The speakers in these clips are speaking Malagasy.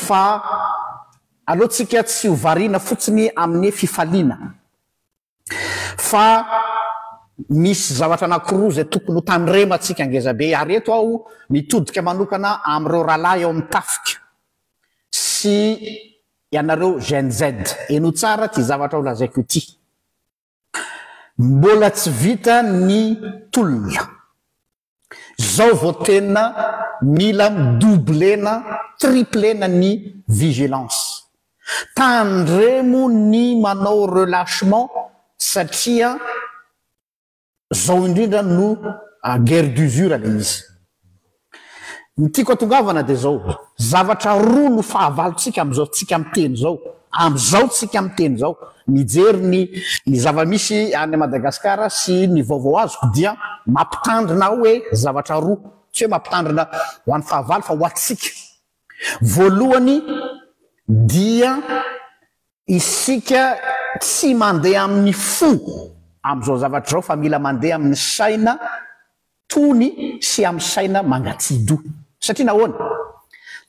Fa aleo tsika tsy ho variana fotsiny amin'ny fifaliana fa misy zavatra anankiroa izay tokony ho tandremantsika ngezabe ary eto aho mitodika manokana amin'ireo rahalahy ao amin'ny tafika sy ianareo Gen Z. Henoy tsara ity zavatra ho lazaiko ity. Mbola tsy vita ny tolona. Zao vao tena mila mi-doubler-na, tripler-na ny vigilance. Tandremo ny manao relâchement satria zao indrindra no guerre d'usure le izy. Ny tiako atongavana dia zao, zavatra roa no fahavalontsika amizao tsika miteny zao, amizao tsika miteny zao, mijery ny ny zava-misy any Madagascar sy ny vaovao azoko dia mampitandrina aho hoe zavatra roa, tsy hoe mampitandrina ho an'ny fahavalo fa ho antsika. Voalohany dia isika tsy mandeha amin'ny fo amin'izao zavatra izao fa mila mandeha amin'ny saina tony sy amin'ny saina mangatsidoha. Satria nahoana?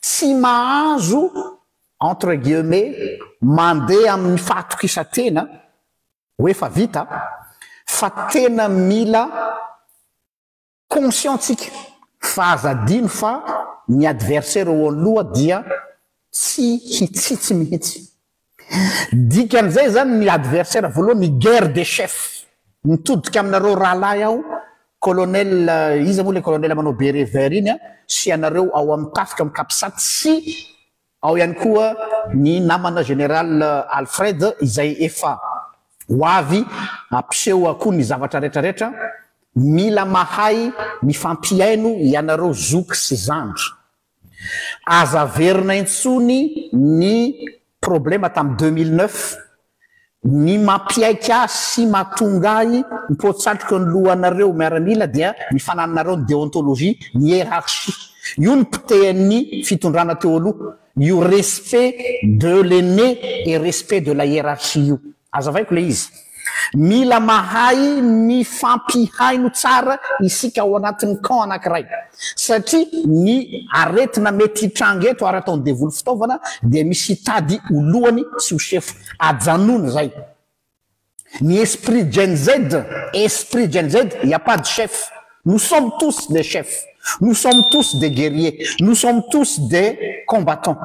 Tsy mahazo entre guillemets mandeha amin'ny fahatokisan-tena hoe efa vita fa tena mila Conscient tsika fa aza adino fa ny adversaire eo aloha dia tsy hitsitsy mihitsy. Dikan'izay zany ny adversaire voalohany ny guerre des chefs. Mitodika aminareo rahalahy aho, colonel iza moa le colonel manao beret vert iny an, sy ianareo ao amin'ny tafika ao amin'ny capsat sy Ao ihany koa ny namana Général Alfred izay efa ho avy hampiseho koa ny zavatra retraretra, mila mahay mifampihaino ianareo zoky sy zandry. Aza averina intsony ny problema tamin'ny 2009 Ny mampiaiky ahy sy mahatonga ahy mipoa-tsatroka ny lohanareo miaramila dia ny fanananareo ny déontologie, ny hiérarchie. Io no potehan'ny fitondrana teo aloha, io respect de l'aîné et respect de la hiérarchie io. Azavaiko ilay izy. Mila mahay mifampihaino tsara isika ao anatin'ny camp anankiray. Satria ny aretina mety hitranga eto ary ataon'ny devoly fitaovana dia misy hitady ho lohany sy ho sefo. Ajanony izay. Ny esprit Gen Z, esprit Gen Z, il n'y a pas de chef. Nous sommes tous des chefs. Nous sommes tous des guerriers. Nous sommes tous des combattants.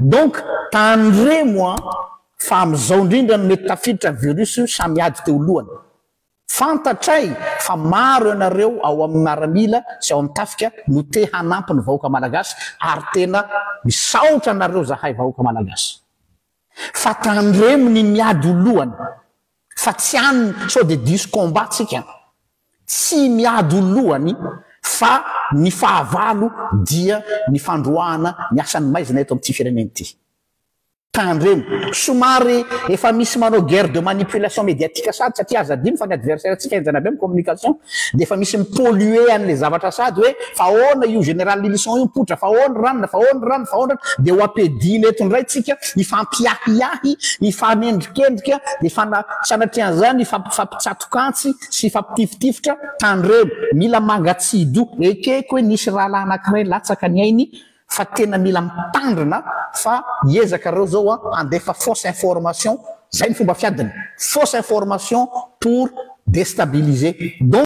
Donc tandremo an, fa amin'izao indrindra no mety tafiditra ny virus samy ady teo lohany. Fantatray fa maro ianareo ao amin'ny maramila sy ao amin'ny tafika no te hanampy ny vahoaka malagasy ary tena misaotra anareo zahay vahoaka malagasy. Fa tandremo ny miady ho lohany fa tsy any sao dia diso combat tsika. Tsy miady ho lohany fa ny fahavalo dia ny fandroahana ny asan'ny maizina eto amin'ity firenena ity. Tandremo. Somary efa misy manao guerre de manipulation médiatique sady satria aza adino fa ny adversaire tsika henjana be am communication dia efa misy mi polluer anle zavatra sady hoe fa ahoana io général Lylison io mipoitra fa ahoana ranona fa ahoana ranona fa ahoana ranona dia ho ampiadiana eto indray tsika hifampiahiahy hifanendrikendrika dia hifana sanatrian'izany hifampitsatokantsy sy hifampitifitifitra tandremo mila mangatsido ekeko hoe nisy rahalahy anakiray latsaka ny ainy fa tena mila mitandrina fa hiezaka reo zao a handefa fausse information zay ny fomba fiadiny fausse information pour destabiliser donc.